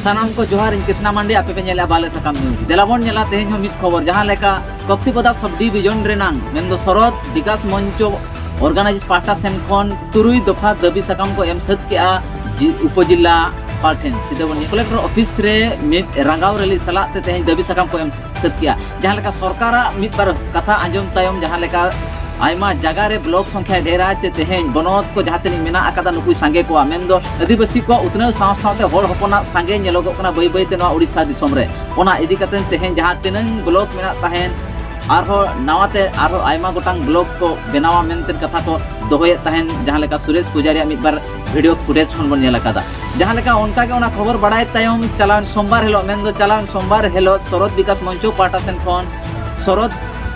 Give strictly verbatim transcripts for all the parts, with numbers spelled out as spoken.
ᱥᱟᱱᱟᱢ ᱠᱚ ᱡᱚᱦᱟᱨ, ᱤᱧ ᱠᱨᱤᱥᱱᱟ ᱢᱟᱱᱰᱤ, ᱟᱯᱮ ᱯᱮ ᱧᱮᱞᱮᱫᱼᱟ ᱵᱟᱞᱮ ᱥᱟᱠᱟᱢ ᱱᱤᱭᱩᱡᱽ᱾ ᱫᱮᱞᱟ ᱵᱚᱱ ᱧᱮᱞᱟ ᱛᱮᱦᱮᱧ ᱦᱚᱸ ᱢᱤᱫ ᱠᱷᱚᱵᱚᱨ, ᱡᱟᱦᱟᱸ ᱞᱮᱠᱟ ᱠᱚᱯᱛᱤᱯᱚᱫᱟ ᱥᱟᱵ ᱰᱤᱵᱤᱡᱚᱱ ᱨᱮᱱᱟᱝ ᱢᱮᱱᱫᱚ ᱥᱚᱨᱚᱫ ᱵᱤᱠᱟᱥ ᱢᱚᱧᱪᱚ ᱚᱨᱜᱟᱱᱟᱭᱤᱡᱽ ᱯᱟᱦᱴᱟ ᱥᱮᱱ ᱠᱷᱚᱱ ᱛᱩᱨᱩᱭ ᱫᱚᱯᱷᱟ ᱫᱟᱹᱵᱤ ᱥᱟᱠᱟᱢ ᱠᱚ ᱮᱢ ᱥᱟᱹᱛ ᱠᱮᱜᱼᱟ ᱡᱤ-, ᱩᱯᱚᱡᱮᱞᱟ ᱯᱟᱦᱴᱟ ᱴᱷᱮᱱ᱾ ᱥᱤᱫᱟᱹ ᱵᱚᱱ ᱧᱮᱞ ᱠᱚᱞᱮᱠᱴᱚᱨ ᱚᱯᱷᱤᱥ ᱨᱮ ᱢᱤᱫ ᱨᱟᱸᱜᱟᱣ ᱨᱮᱞᱤ ᱥᱟᱞᱟᱜ ᱛᱮ ᱛᱮᱦᱮᱧ ᱫᱟᱹᱵᱤ ᱥᱟᱠᱟᱢ ᱠᱚ ᱮᱢ ᱥᱟᱹᱛ ᱠᱮᱜᱼᱟ, ᱡᱟᱦᱟᱸ ᱞᱮᱠᱟ ᱥᱚᱨᱠᱟᱨᱟᱜ ᱢᱤᱫ ᱵᱟᱨ ᱠᱟᱛᱷᱟ ᱟᱸᱡᱚᱢ ᱛᱟᱭᱚᱢ ᱡᱟᱦᱟᱸ ᱞᱮᱠᱟ ᱟᱭᱢᱟ ᱡᱟᱭᱜᱟ ᱨᱮ ᱵᱞᱚᱠ ᱥᱚᱝᱠᱷᱭᱟ ᱰᱷᱮᱨᱟ ᱪᱮ ᱛᱮᱦᱮᱧ ᱵᱚᱱᱚᱛ ᱠᱚ ᱡᱟᱦᱟᱸ ᱛᱤᱱᱟᱹᱜ ᱢᱮᱱᱟᱜ ᱟᱠᱟᱫᱟ ᱱᱩᱠᱩᱭ ᱥᱟᱸᱜᱮ ᱠᱚᱣᱟ, ᱢᱮᱱᱫᱚ ᱟᱹᱫᱤᱵᱟᱹᱥᱤ ᱠᱚᱣᱟᱜ ᱩᱛᱱᱟᱹᱣ ᱥᱟᱶ ᱥᱟᱶᱛᱮ ᱦᱚᱲ ᱦᱚᱯᱚᱱᱟᱜ ᱥᱟᱸᱜᱮ ᱧᱮᱞᱚᱜᱚᱜ ᱠᱟᱱᱟ ᱵᱟᱹᱭ ᱵᱟᱹᱭ ᱛᱮ ᱱᱚᱣᱟ ᱩᱲᱤᱥᱥᱟ ᱫᱤᱥᱚᱢ ᱨᱮ᱾ ᱚᱱᱟ ᱤᱫᱤ ᱠᱟᱛᱮ ᱛᱮᱦᱮᱧ ᱡᱟᱦᱟᱸ ᱛᱤᱱᱟᱹᱝ ᱵᱞᱚᱠ ᱢᱮᱱᱟᱜ ᱛᱟᱦᱮᱸᱱ ᱟᱨᱦᱚᱸ ᱱᱟᱣᱟ ᱛᱮ ᱟᱨᱦᱚᱸ ᱟᱭᱢᱟ ᱜᱚᱴᱟᱝ ᱵᱞᱚᱠ ᱠᱚ ᱵᱮᱱᱟᱣᱟ ᱢᱮᱱᱛᱮ ᱠᱟᱛᱷᱟ ᱠᱚ ᱫᱚᱦᱚᱭᱮᱫ ᱛᱟᱦᱮᱸᱱ, ᱡᱟᱦᱟᱸ ᱞᱮᱠᱟ ᱥᱩᱨᱮᱥ ᱯᱩᱡᱟᱨᱤᱭᱟᱜ ᱢᱤᱫ ᱵᱟᱨ ᱵᱷᱤᱰᱤᱭᱳ ᱯᱷᱩᱴᱮᱡᱽ ᱠᱷᱚᱱ ᱵᱚᱱ ᱧᱮᱞ ᱟᱠᱟᱫᱟ᱾ ᱡᱟᱦᱟᱸ ᱞᱮᱠᱟ ᱚᱱᱠᱟ ᱜᱮ ᱚᱱᱟ ᱠᱷᱚᱵᱚᱨ ᱵᱟᱲᱟᱭ ᱛᱟᱭᱚᱢ ᱪᱟᱞᱟᱣᱮᱱ ᱥᱳᱢᱵᱟᱨ ᱦᱤᱞᱳᱜ, ᱢᱮᱱᱫᱚ ᱪᱟᱞᱟᱣᱮᱱ ᱥᱳᱢᱵᱟᱨ ᱦᱤᱞᱳᱜ ᱥᱚᱨᱚᱫ ᱵᱤᱠᱟᱥ ᱢᱚᱧᱪᱚ ᱯᱟᱦᱴᱟ ᱥᱮᱱ ᱠᱷᱚᱱ ᱥᱚᱨᱚᱫ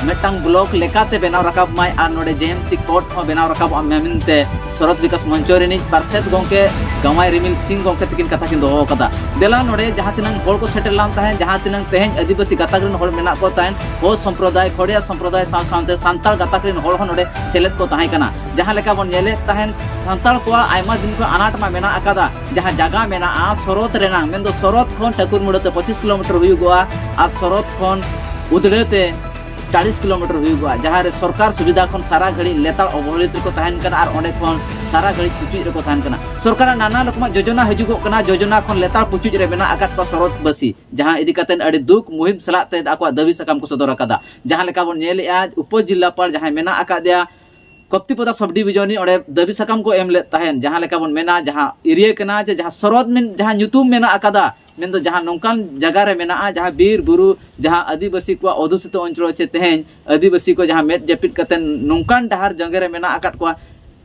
ᱢᱤᱫᱴᱟᱝ ᱵᱞᱚᱠ ᱞᱮᱠᱟᱛᱮ ᱵᱮᱱᱟᱣ ᱨᱟᱠᱟᱵ ᱢᱟᱭ ᱟᱨ ᱱᱚᱰᱮ ᱡᱮ ᱮᱢ ᱥᱤ ᱠᱳᱰ ᱦᱚᱸ ᱵᱮᱱᱟᱣ ᱨᱟᱠᱟᱵᱚᱜᱼᱟ ᱢᱮᱱᱛᱮ ᱥᱚᱨᱚᱫ ᱵᱤᱠᱟᱥ ᱢᱚᱧᱪᱚ ᱨᱤᱱᱤᱡ ᱯᱟᱨᱥᱮᱛ ᱜᱚᱢᱠᱮ ᱜᱟᱶᱟᱭ ᱨᱤᱢᱤᱞ ᱥᱤᱝ ᱜᱚᱢᱠᱮ ᱛᱟᱹᱠᱤᱱ ᱠᱟᱛᱷᱟ ᱠᱤᱱ ᱫᱚᱦᱚ ᱟᱠᱟᱫᱟ᱾ ᱫᱮᱞᱟ ᱱᱚᱰᱮ ᱡᱟᱦᱟᱸ ᱛᱤᱱᱟᱹᱝ ᱦᱚᱲ ᱠᱚ ᱥᱮᱴᱮᱨ ᱞᱮᱱ ᱛᱟᱦᱮᱸᱫ, ᱡᱟᱦᱟᱸ ᱛᱤᱱᱟᱹᱝ ᱛᱮᱦᱮᱧ ᱟᱹᱫᱤᱵᱟᱹᱥᱤ ᱜᱟᱛᱟᱠ ᱨᱮᱱ ᱦᱚᱲ ᱢᱮᱱᱟᱜ ᱠᱚ ᱛᱟᱦᱮᱸᱫ, ᱦᱳ ᱥᱚᱢᱯᱨᱚᱫᱟᱭ, ᱠᱷᱚᱲᱤᱭᱟ ᱥᱚᱢᱯᱨᱚᱫᱟᱭ ᱥᱟᱶ ᱥᱟᱶᱛᱮ ᱥᱟᱱᱛᱟᱲ ᱜᱟᱛᱟᱠ ᱨᱮᱱ ᱦᱚᱲ ᱦᱚᱸ ᱱᱚᱰᱮ ᱥᱮᱞᱮᱫ ᱠᱚ ᱛᱟᱦᱮᱸ ᱠᱟᱱᱟ᱾ ᱡᱟᱦᱟᱸ ᱞᱮᱠᱟ ᱵᱚᱱ ᱧᱮᱞᱮᱫ ᱛᱟᱦᱮᱸᱫ, ᱥᱟᱱᱛᱟᱲ ᱠᱚᱣᱟᱜ ᱟᱭᱢᱟ ᱫᱤᱱ ᱠᱷᱚᱱ ᱟᱱᱟᱴ ᱢᱟ ᱢᱮᱱᱟᱜ ᱟᱠᱟᱫᱟ᱾ ᱡᱟᱦᱟᱸ ᱡᱟᱭᱜᱟ ᱢᱮᱱᱟᱜᱼᱟ ᱥᱚᱨᱚᱛ ᱨᱮᱱᱟᱝ, ᱢᱮᱱᱫᱚ ᱥᱚᱨᱚᱛ ᱠᱷᱚᱱ ᱴᱷᱟᱹᱠᱩᱨ ᱢᱩᱲᱟᱹ ᱛᱮ ᱯᱚᱸᱪᱤᱥ ᱠᱤᱞᱳᱢᱤᱴᱟᱨ ᱦᱩᱭᱩᱜᱚᱜᱼᱟ ᱟᱨ ᱥᱚᱨᱚᱛ ᱠᱷᱚᱱ ᱩᱫᱽᱲᱟᱹ ᱛᱮ ᱪᱟᱞᱤᱥ ᱠᱤᱞᱳᱢᱤᱴᱟᱨ ᱦᱩᱭᱩᱜᱚᱜᱼᱟ, ᱡᱟᱦᱟᱸ ᱨᱮ ᱥᱚᱨᱠᱟᱨ ᱥᱩᱵᱤᱫᱷᱟ ᱠᱷᱚᱱ ᱥᱟᱨᱟ ᱜᱷᱟᱹᱲᱤᱡ ᱞᱮᱛᱟᱲ ᱚᱵᱚᱦᱮᱲᱤᱛ ᱨᱮᱠᱚ ᱛᱟᱦᱮᱱ ᱠᱟᱱᱟ ᱟᱨ ᱚᱸᱰᱮ ᱠᱷᱚᱱ ᱥᱟᱨᱟ ᱜᱷᱟᱹᱲᱤᱡ ᱯᱩᱪᱩᱡ ᱨᱮᱠᱚ ᱛᱟᱦᱮᱱ ᱠᱟᱱᱟ᱾ ᱥᱚᱨᱠᱟᱨᱟᱜ ᱱᱟᱱᱟ ᱨᱚᱠᱚᱢᱟᱜ ᱡᱳᱡᱚᱱᱟ ᱦᱤᱡᱩᱜᱚᱜ ᱠᱟᱱᱟ, ᱡᱳᱡᱚᱱᱟ ᱠᱷᱚᱱ ᱞᱮᱛᱟᱲ ᱯᱩᱪᱩᱡ ᱨᱮ ᱢᱮᱱᱟᱜ ᱟᱠᱟᱫ ᱠᱚᱣᱟ ᱥᱚᱨᱚᱛ ᱵᱟᱹᱥᱤ, ᱡᱟᱦᱟᱸ ᱤᱫᱤ ᱠᱟᱛᱮ ᱟᱹᱰᱤ ᱫᱩᱠ ᱢᱩᱦᱤᱢ ᱥᱟᱞᱟᱜ ᱛᱮ ᱟᱠᱚᱣᱟᱜ ᱫᱟᱹᱵᱤ ᱥᱟᱠᱟᱢ ᱠᱚ ᱥᱚᱫᱚᱨ ᱟᱠᱟᱫᱟ᱾ ᱡᱟᱦᱟᱸ ᱞᱮᱠᱟ ᱵᱚᱱ ᱧᱮᱞᱮᱫᱼᱟ, ᱩᱯᱚᱡᱮᱞᱟᱯᱟᱞ ᱡᱟᱦᱟᱸᱭ ᱢᱮᱱᱟᱜ ᱟᱠᱟᱫᱮᱭᱟ, ᱠᱚᱯᱛᱤᱯᱚᱫᱟ ᱥᱟᱵ ᱰᱤᱵᱤᱡᱚᱱ ᱨᱤᱱᱤᱡ ᱚᱸᱰᱮ ᱫᱟᱹᱵᱤ ᱥᱟᱠᱟᱢ ᱠᱚ ᱮᱢ ᱞᱮᱫ ᱛᱟᱦᱮᱸᱱ, ᱡᱟᱦᱟᱸ ᱞᱮᱠᱟ ᱵᱚᱱ ᱢᱮᱱᱟ, ᱡᱟᱦᱟᱸ ᱮᱨᱤᱭᱟ ᱠᱟᱱᱟ, ᱡᱮ ᱡᱟᱦᱟᱸ ᱥᱚᱨᱚᱛ ᱢᱮᱱ-, ᱡᱟᱦᱟᱸ ᱧᱩᱛᱩᱢ ᱢᱮᱱᱟᱜ ᱟᱠᱟᱫᱟ, ᱢᱮᱱᱫᱚ ᱡᱟᱦᱟᱸ ᱱᱚᱝᱠᱟᱱ ᱡᱟᱭᱜᱟ ᱨᱮ ᱢᱮᱱᱟᱜᱼᱟ, ᱡᱟᱦᱟᱸ ᱵᱤᱨ ᱵᱩᱨᱩ, ᱡᱟᱦᱟᱸ ᱟᱹᱫᱤᱵᱟᱹᱥᱤ ᱠᱚᱣᱟᱜ ᱚᱫᱷᱩᱥᱩᱪᱤᱛ ᱚᱧᱪᱚᱞ ᱪᱮ ᱛᱮᱦᱮᱧ ᱟᱹᱫᱤᱵᱟᱹᱥᱤ ᱠᱚ ᱡᱟᱦᱟᱸ ᱢᱮᱫ ᱡᱟᱹᱯᱤᱫ ᱠᱟᱛᱮ ᱱᱚᱝᱠᱟᱱ ᱰᱟᱦᱟᱨ ᱡᱟᱸᱜᱮ ᱨᱮ ᱢᱮᱱᱟᱜ ᱟᱠᱟᱫ ᱠᱚᱣᱟ,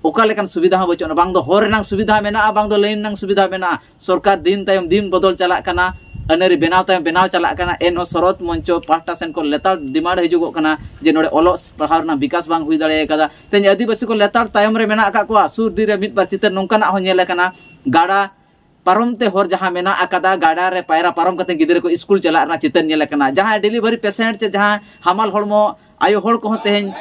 ᱚᱠᱟ ᱞᱮᱠᱟᱱ ᱥᱩᱵᱤᱫᱷᱟ ᱦᱚᱸ ᱵᱟᱹᱪᱩᱜ ᱟᱱᱟ, ᱵᱟᱝ ᱫᱚ ᱦᱚᱨ ᱨᱮᱱᱟᱜ ᱥᱩᱵᱤᱫᱷᱟ ᱢᱮᱱᱟᱜᱼᱟ, ᱵᱟᱝ ᱫᱚ ᱞᱟᱭᱤᱱ ᱨᱮᱱᱟᱜ ᱥᱩᱵᱤᱫᱷᱟ ᱢᱮᱱᱟᱜᱼᱟ᱾ ᱥᱚᱨᱠᱟᱨ ᱫᱤᱱ ᱛᱟᱭᱚᱢ ᱫᱤᱱ ᱵᱚᱫᱚᱞ ᱪᱟᱞᱟᱜ ᱠᱟᱱᱟ, ᱟᱹᱱᱟᱹᱨᱤ ᱵᱮᱱᱟᱣ ᱛᱟᱭᱚᱢ ᱵᱮᱱᱟᱣ ᱪᱟᱞᱟᱜ ᱠᱟᱱᱟ, ᱮᱱᱦᱚᱸ ᱥᱚᱨᱚᱛ ᱢᱚᱧᱪᱚ ᱯᱟᱦᱴᱟ ᱥᱮᱱ ᱠᱷᱚᱱ ᱞᱮᱛᱟᱲ ᱰᱤᱢᱟᱱᱰ ᱦᱤᱡᱩᱜᱚᱜ ᱠᱟᱱᱟ ᱡᱮ ᱱᱚᱰᱮ ᱚᱞᱚᱜ ᱯᱟᱲᱦᱟᱣ ᱨᱮᱱᱟᱜ ᱵᱤᱠᱟᱥ ᱵᱟᱝ ᱦᱩᱭ ᱫᱟᱲᱮ ᱟᱠᱟᱫᱟ᱾ ᱛᱮᱦᱮᱧ ᱟᱹᱫᱤᱵᱟᱹᱥᱤ ᱠᱚ ᱞᱮᱛᱟᱲ ᱛᱟᱭᱚᱢ ᱨᱮ ᱢᱮᱱᱟᱜ ᱟᱠᱟᱫ ᱠᱚᱣᱟ᱾ ᱥᱩᱨ ᱫᱤᱱ ᱨᱮ ᱢᱤᱫ ᱵᱟᱨ ᱪᱤᱛᱟᱹᱨ ᱱᱚᱝᱠᱟᱱᱟᱜ ᱦᱚᱸ ᱧᱮᱞ ᱟᱠᱟᱱᱟ, ᱜᱟᱰᱟ ᱯᱟᱨᱚᱢ ᱛᱮ ᱦᱚᱨ ᱡᱟᱦᱟᱸ ᱢᱮᱱᱟᱜ ᱟᱠᱟᱫᱟ, ᱜᱟᱰᱟ ᱨᱮ ᱯᱟᱭᱨᱟ ᱯᱟᱨᱚᱢ ᱠᱟᱛᱮ ᱜᱤᱫᱽᱨᱟᱹ ᱠᱚ ᱥᱠᱩᱞ ᱪᱟᱞᱟᱜ ᱨᱮᱱᱟᱜ ᱪᱤᱛᱟᱹᱨ ᱧᱮᱞ ᱟᱠᱟᱱᱟ᱾ ᱡᱟᱦᱟᱸᱭ ᱰᱮᱞᱤᱵᱷᱟᱨᱤ ᱯᱮᱥᱮᱱᱴ ᱪᱮ ᱡᱟᱦᱟᱸᱭ ᱦᱟᱢᱟᱞ ᱦᱚᱲᱢᱚ ᱟᱭᱳ ᱦᱚᱲ ᱠᱚᱦᱚᱸ ᱛᱮᱦᱮᱧ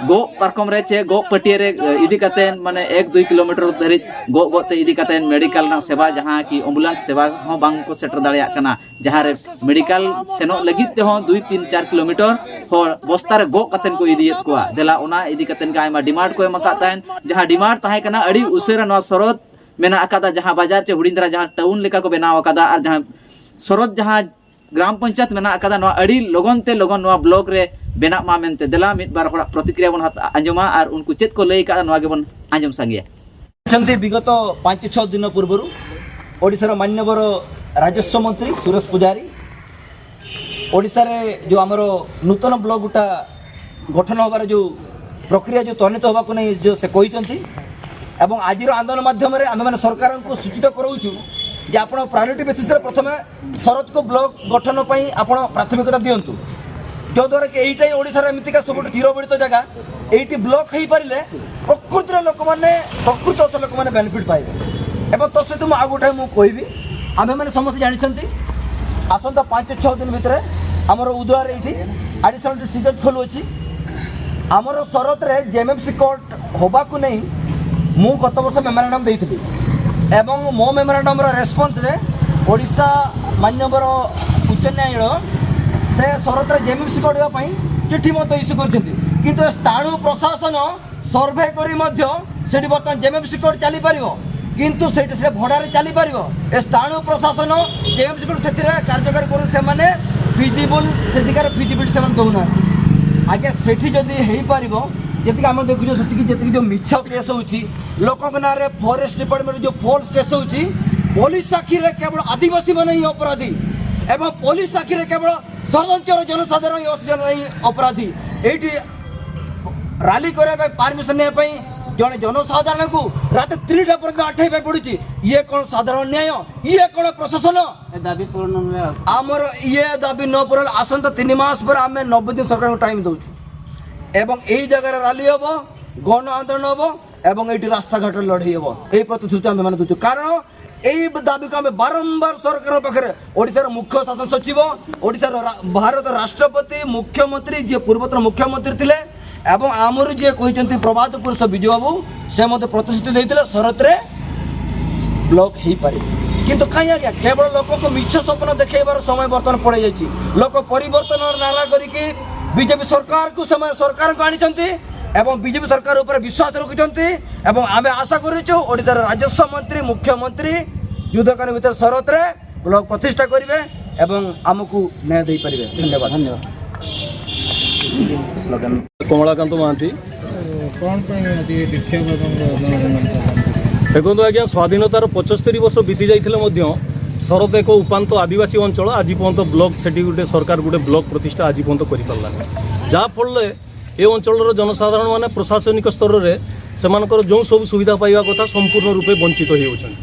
ᱜᱚᱜ ᱯᱟᱨᱠᱚᱢ ᱨᱮ ᱪᱮ ᱜᱚᱜ ᱯᱟᱹᱴᱭᱟᱹ ᱨᱮ, ᱮ, ᱤᱫᱤ ᱠᱟᱛᱮ, ᱢᱟᱱᱮ, ᱮᱠ ᱫᱩᱭ ᱠᱤᱞᱳᱢᱤᱴᱟᱨ ᱫᱷᱟᱹᱨᱤᱡ ᱜᱚᱜ ᱜᱚᱜ ᱛᱮ ᱤᱫᱤ ᱠᱟᱛᱮ ᱢᱮᱰᱤᱠᱮᱞ ᱨᱮᱱᱟᱜ ᱥᱮᱵᱟ, ᱡᱟᱦᱟᱸ ᱠᱤ ᱮᱢᱵᱩᱞᱮᱱᱥ ᱥᱮᱵᱟ ᱦᱚᱸ ᱵᱟᱝ ᱠᱚ ᱥᱮᱴᱮᱨ ᱫᱟᱲᱮᱭᱟᱜ ᱠᱟᱱᱟ, ᱡᱟᱦᱟᱸ ᱨᱮ ᱢᱮᱰᱤᱠᱮᱞ ᱥᱮᱱᱚᱜ ᱞᱟᱹᱜᱤᱫ ᱛᱮᱦᱚᱸ ᱫᱩᱭ ᱛᱤᱱ ᱪᱟᱨ ᱠᱤᱞᱳᱢᱤᱴᱟᱨ ᱦᱚᱲ ᱵᱚᱥᱛᱟ ᱨᱮ ᱜᱚᱜ ᱠᱟᱛᱮ ᱠᱚ ᱤᱫᱤᱭᱮᱫ ᱠᱚᱣᱟ᱾ ᱫᱮᱞᱟ, ᱚᱱᱟ ᱤᱫᱤ ᱠᱟᱛᱮ ᱜᱮ ᱟᱭᱢᱟ ᱰᱤᱢᱟᱱᱰ ᱠᱚ ᱮᱢ ᱟᱠᱟᱫ ᱛᱟᱦᱮᱸᱫ, ᱡᱟᱦᱟᱸ ᱰᱤᱢᱟᱱᱰ ᱛᱟᱦᱮᱸ ᱠᱟᱱᱟ ᱟᱹᱰᱤ ᱩᱥᱟᱹᱨᱟ ᱱᱚᱣᱟ ᱥᱚᱨᱚᱛ ᱢᱮᱱᱟᱜ ᱟᱠᱟᱫᱟ, ᱡᱟᱦᱟᱸ ᱵᱟᱡᱟᱨ ᱪᱮ ᱦᱩᱰᱤᱧ ᱫᱷᱟᱨᱟ ᱡᱟᱦᱟᱸ ᱴᱟᱣᱩᱱ ᱞᱮᱠᱟ ᱠᱚ ᱵᱮᱱᱟᱣ ᱟᱠᱟᱫᱟ, ᱟᱨ ᱡᱟᱦᱟᱸ ᱥᱚᱨᱚᱛ ᱡᱟᱦᱟᱸ ᱜᱨᱟᱢ ᱯᱚᱧᱪᱟᱭᱮᱛ ᱢᱮᱱᱟᱜ ᱟᱠᱟᱫᱟ, ᱱᱚᱣᱟ ᱟᱹᱰᱤ ᱞᱚᱜᱚᱱ ᱛᱮ ᱞᱚᱜᱚᱱ ᱱᱚᱣᱟ ᱵᱞᱚᱠ ᱨᱮ ᱵᱮᱱᱟᱜ ᱢᱟ ᱢᱮᱱᱛᱮ᱾ ᱫᱮᱞᱟ, ᱢᱤᱫ ᱵᱟᱨ ᱦᱚᱲᱟᱜ ᱯᱨᱚᱛᱤᱠᱨᱤᱭᱟ ᱵᱚᱱ ᱦᱟᱛ-, ᱟᱸᱡᱚᱢᱟ ᱟᱨ ᱩᱱᱠᱩ ᱪᱮᱫ ᱠᱚ ᱞᱟᱹᱭ ᱟᱠᱟᱫᱟ, ᱱᱚᱣᱟ ᱜᱮᱵᱚᱱ ᱟᱸᱡᱚᱢ ᱥᱟᱸᱜᱮᱭᱟ᱾ ଅଛନ୍ତି ବିଗତ ପାଞ୍ଚ ଛଅ ଦିନ ପୂର୍ବରୁ ଓଡ଼ିଶାର ମାନ୍ୟବର ରାଜସ୍ୱ ମନ୍ତ୍ରୀ ସୁରେଶ ପୂଜାରୀ ଓଡ଼ିଶାରେ ଯେଉଁ ଆମର ନୂତନ ବ୍ଲକଟା ଗଠନ ହେବାର ଯେଉଁ ପ୍ରକ୍ରିୟା ଯେଉଁ ତ୍ୱରାନ୍ୱିତ ହେବାକୁ ନେଇ ଯେଉଁ ସେ କହିଛନ୍ତି, ଏବଂ ଆଜିର ଆନ୍ଦୋଳନ ମାଧ୍ୟମରେ ଆମେମାନେ ସରକାରଙ୍କୁ ସୂଚିତ କରାଉଛୁ ଯେ ଆପଣ ପ୍ରାୟୋରିଟି ବେସିସ୍ରେ ପ୍ରଥମେ ଶରତକୁ ବ୍ଲକ ଗଠନ ପାଇଁ ଆପଣ ପ୍ରାଥମିକତା ଦିଅନ୍ତୁ, ଯେଉଁଦ୍ୱାରା କି ଏଇଟା ହିଁ ଓଡ଼ିଶାର ଏମିତିକା ସବୁଠୁ ଚିରବିଡ଼ିତ ଜାଗା। ଏଇଠି ବ୍ଲକ ହେଇପାରିଲେ ପ୍ରକୃତିର ଲୋକମାନେ, ପ୍ରକୃତ ଅର୍ଥ ଲୋକମାନେ ବେନିଫିଟ୍ ପାଇବେ। ଏବଂ ତତ୍ ସହିତ ମୁଁ ଆଉ ଗୋଟେ ମୁଁ କହିବି, ଆମେମାନେ ସମସ୍ତେ ଜାଣିଛନ୍ତି, ଆସନ୍ତା ପାଞ୍ଚ ଛଅ ଦିନ ଭିତରେ ଆମର ଉଦଳାରେ ଏଇଠି ଆଡ଼ିସନାଲ ଡିଷ୍ଟ୍ରିକ୍ଟ ଖୋଲୁଅଛି। ଆମର ଶରତରେ ଜେଏମ୍ଏଫ୍ସି କୋର୍ଟ ହେବାକୁ ନେଇ ମୁଁ ଗତ ବର୍ଷ ମେମୋରାଣ୍ଡମ୍ ଦେଇଥିଲି, ଏବଂ ମୋ ମେମୋରାଣ୍ଡମ୍ର ରେସ୍ପନ୍ସରେ ଓଡ଼ିଶା ମାନ୍ୟବର ଉଚ୍ଚ ନ୍ୟାୟାଳୟ ସେ ଶରତରେ ଜେଏମ୍ଏଫ୍ସି କୋର୍ଟ ହେବା ପାଇଁ ଚିଠି ମଧ୍ୟ ଇସ୍ୟୁ କରିଛନ୍ତି। କିନ୍ତୁ ଏ ସ୍ଥାଣୁ ପ୍ରଶାସନ ସର୍ଭେ କରି ମଧ୍ୟ ସେଠି ବର୍ତ୍ତମାନ ଜେଏମ୍ଏଫ୍ସି କୋର୍ଟ ଚାଲିପାରିବ, କିନ୍ତୁ ସେଇଟା ସେଟା ଭଡ଼ାରେ ଚାଲିପାରିବ। ଏ ସ୍ଥାଣୁ ପ୍ରଶାସନ ଜେଏମ୍ଏଫ୍ସି କୋର୍ଟ ସେଥିରେ କାର୍ଯ୍ୟକାରୀ କରୁଛନ୍ତି, ସେମାନେ ଫିଜିବୁଲ୍, ସେଠିକାର ଫିଜିବିଲିଟି ସେମାନେ ଦେଉନାହାନ୍ତି। ଆଜ୍ଞା, ସେଠି ଯଦି ହେଇପାରିବ, ଯେତିକି ଆମେ ଦେଖୁଛୁ, ସେତିକି ଯେତିକି ଯେଉଁ ମିଛ କେସ୍ ହେଉଛି, ଲୋକଙ୍କ ନାଁରେ ଫରେଷ୍ଟ ଡିପାର୍ଟମେଣ୍ଟ ଯେଉଁ ଫଲ୍ସ କେସ୍ ହେଉଛି, ପୋଲିସ ଆଖିରେ କେବଳ ଆଦିବାସୀମାନେ ହିଁ ଅପରାଧୀ ଏବଂ ପୋଲିସ ଆଖିରେ କେବଳ ଷଡ଼ଯନ୍ତ୍ର ଜନସାଧାରଣ ହିଁ ଅସ-, ହିଁ ଅପରାଧୀ। ଏଇଠି ରାଲି କରିବା ପାଇଁ ପରମିସନ ନେବା ପାଇଁ ଜଣେ ଜନସାଧାରଣଙ୍କୁ ରାତି ତିନିଟା ପର୍ଯ୍ୟନ୍ତ ଆଣ୍ଠେଇବା ପାଇଁ ପଡ଼ୁଛି। ଇଏ କ'ଣ ସାଧାରଣ ନ୍ୟାୟ? ଇଏ କ'ଣ ପ୍ରଶାସନ? ଏ ଦାବି ପୂରଣ ନହେଲେ ଆଉ ଆମର ଇଏ ଦାବି ନ ପୂରଣ, ଆସନ୍ତା ତିନି ମାସ ପରେ ଆମେ ନବେ ଦିନ ସରକାରଙ୍କୁ ଟାଇମ୍ ଦେଉଛୁ ଏବଂ ଏଇ ଜାଗାରେ ରାଲି ହେବ, ଗଣ ଆନ୍ଦୋଳନ ହେବ ଏବଂ ଏଇଠି ରାସ୍ତାଘାଟରେ ଲଢ଼େଇ ହେବ। ଏଇ ପ୍ରତିଶ୍ରୁତି ଆମେମାନେ ଦେଉଛୁ। କାରଣ ଏହି ଦାବିକୁ ଆମେ ବାରମ୍ବାର ସରକାରଙ୍କ ପାଖରେ, ଓଡ଼ିଶାର ମୁଖ୍ୟ ଶାସନ ସଚିବ, ଓଡ଼ିଶାର ରା- ଭାରତ ରାଷ୍ଟ୍ରପତି, ମୁଖ୍ୟମନ୍ତ୍ରୀ, ଯିଏ ପୂର୍ବତନ ମୁଖ୍ୟମନ୍ତ୍ରୀ ଥିଲେ ଏବଂ ଆମର ଯିଏ କହିଛନ୍ତି ପ୍ରଭାତ ପୁରୁଷ ବିଜୁ ବାବୁ, ସେ ମୋତେ ପ୍ରତିଶ୍ରୁତି ଦେଇଥିଲେ ଶରତରେ ବ୍ଲକ ହେଇପାରିବ। କିନ୍ତୁ କାହିଁ ଆଜ୍ଞା, କେବଳ ଲୋକଙ୍କୁ ମିଛ ସ୍ୱପ୍ନ ଦେଖେଇବାର ସମୟ ବର୍ତ୍ତମାନ ପଳେଇ ଯାଇଛି। ଲୋକ ପରିବର୍ତ୍ତନର ନାରା କରିକି ବିଜେପି ସରକାରକୁ ସେମାନେ ସରକାରଙ୍କୁ ଆଣିଛନ୍ତି ଏବଂ ବିଜେପି ସରକାର ଉପରେ ବିଶ୍ୱାସ ରଖିଛନ୍ତି ଏବଂ ଆମେ ଆଶା କରୁଛୁ ଓଡ଼ିଶାର ରାଜସ୍ୱ ମନ୍ତ୍ରୀ, ମୁଖ୍ୟମନ୍ତ୍ରୀ ଯୁଦ୍ଧକାଳ ଭିତରେ ଶରତରେ ବ୍ଲକ ପ୍ରତିଷ୍ଠା କରିବେ ଏବଂ ଆମକୁ ନ୍ୟାୟ ଦେଇପାରିବେ। ଧନ୍ୟବାଦ। ଧନ୍ୟବାଦ। ସ୍ଲୋଗାନ। କମଳାକାନ୍ତ ମହାନ୍ତି। କ'ଣ ପାଇଁ ଆଜି ବିକ୍ଷୋଭ ଏବଂ? ଦେଖନ୍ତୁ ଆଜ୍ଞା, ସ୍ୱାଧୀନତାର ପଞ୍ଚସ୍ତରୀ ବର୍ଷ ବିତି ଯାଇଥିଲେ ମଧ୍ୟ ଶରତ ଏକ ଉପାନ୍ତ ଆଦିବାସୀ ଅଞ୍ଚଳ, ଆଜି ପର୍ଯ୍ୟନ୍ତ ବ୍ଲକ ସେଠି ଗୋଟେ ସରକାର ଗୋଟେ ବ୍ଲକ ପ୍ରତିଷ୍ଠା ଆଜି ପର୍ଯ୍ୟନ୍ତ କରିପାରିଲାନି, ଯାହାଫଳରେ ଏ ଅଞ୍ଚଳର ଜନସାଧାରଣମାନେ ପ୍ରଶାସନିକ ସ୍ତରରେ ସେମାନଙ୍କର ଯେଉଁ ସବୁ ସୁବିଧା ପାଇବା କଥା ସମ୍ପୂର୍ଣ୍ଣ ରୂପେ ବଞ୍ଚିତ ହେଇଯାଉଛନ୍ତି।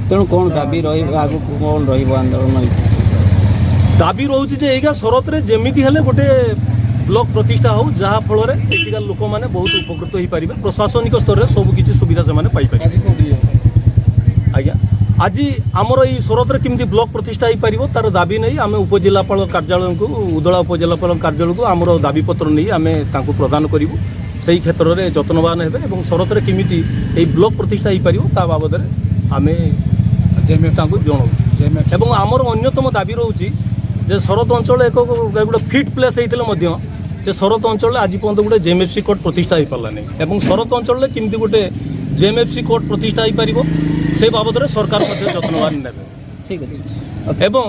ତେଣୁ କ'ଣ ଦାବି ରହିବ, ଆଗକୁ କ'ଣ ରହିବ ଆନ୍ଦୋଳନ? ଦାବି ରହୁଛି ଯେ ଏଇକା ଶରତରେ ଯେମିତି ହେଲେ ଗୋଟେ ବ୍ଲକ ପ୍ରତିଷ୍ଠା ହଉ, ଯାହା ଫଳରେ ଏଠିକା ଲୋକମାନେ ବହୁତ ଉପକୃତ ହେଇପାରିବେ, ପ୍ରଶାସନିକ ସ୍ତରରେ ସବୁ କିଛି ସୁବିଧା ସେମାନେ ପାଇପାରିବେ। ଆଜି କୋଉଠି? ଆଜ୍ଞା, ଆଜି ଆମର ଏଇ ଶରତରେ କେମିତି ବ୍ଲକ ପ୍ରତିଷ୍ଠା ହେଇପାରିବ, ତାର ଦାବି ନେଇ ଆମେ ଉପଜିଲ୍ଲାପାଳ କାର୍ଯ୍ୟାଳୟଙ୍କୁ, ଉଦଳା ଉପଜିଲ୍ଲାପାଳ କାର୍ଯ୍ୟାଳୟକୁ ଆମର ଦାବିପତ୍ର ନେଇ ଆମେ ତାଙ୍କୁ ପ୍ରଦାନ କରିବୁ। ସେହି କ୍ଷେତ୍ରରେ ଯତ୍ନବାନ ହେବେ ଏବଂ ଶରତରେ କେମିତି ଏହି ବ୍ଲକ ପ୍ରତିଷ୍ଠା ହେଇପାରିବ, ତା ବାବଦରେ ଆମେ ତାଙ୍କୁ ଜଣାଉଛୁ। ଏବଂ ଆମର ଅନ୍ୟତମ ଦାବି ରହୁଛି ଯେ ଶରତ ଅଞ୍ଚଳ ଏକ ଗୋଟେ ଫିଟ୍ ପ୍ଲେସ୍ ହେଇଥିଲେ ମଧ୍ୟ, ଯେ ଶରତ ଅଞ୍ଚଳରେ ଆଜି ପର୍ଯ୍ୟନ୍ତ ଗୋଟେ ଜେଏମ୍ଏଫ୍ସି କୋର୍ଟ ପ୍ରତିଷ୍ଠା ହେଇପାରିଲାନି ଏବଂ ଶରତ ଅଞ୍ଚଳରେ କେମିତି ଗୋଟେ ଜେଏମ୍ଏଫ୍ସି କୋର୍ଟ ପ୍ରତିଷ୍ଠା ହେଇପାରିବ, ସେ ବାବଦରେ ସରକାର ମଧ୍ୟ ଯତ୍ନବାନ ନେବେ। ଠିକ୍ ଅଛି। ଏବଂ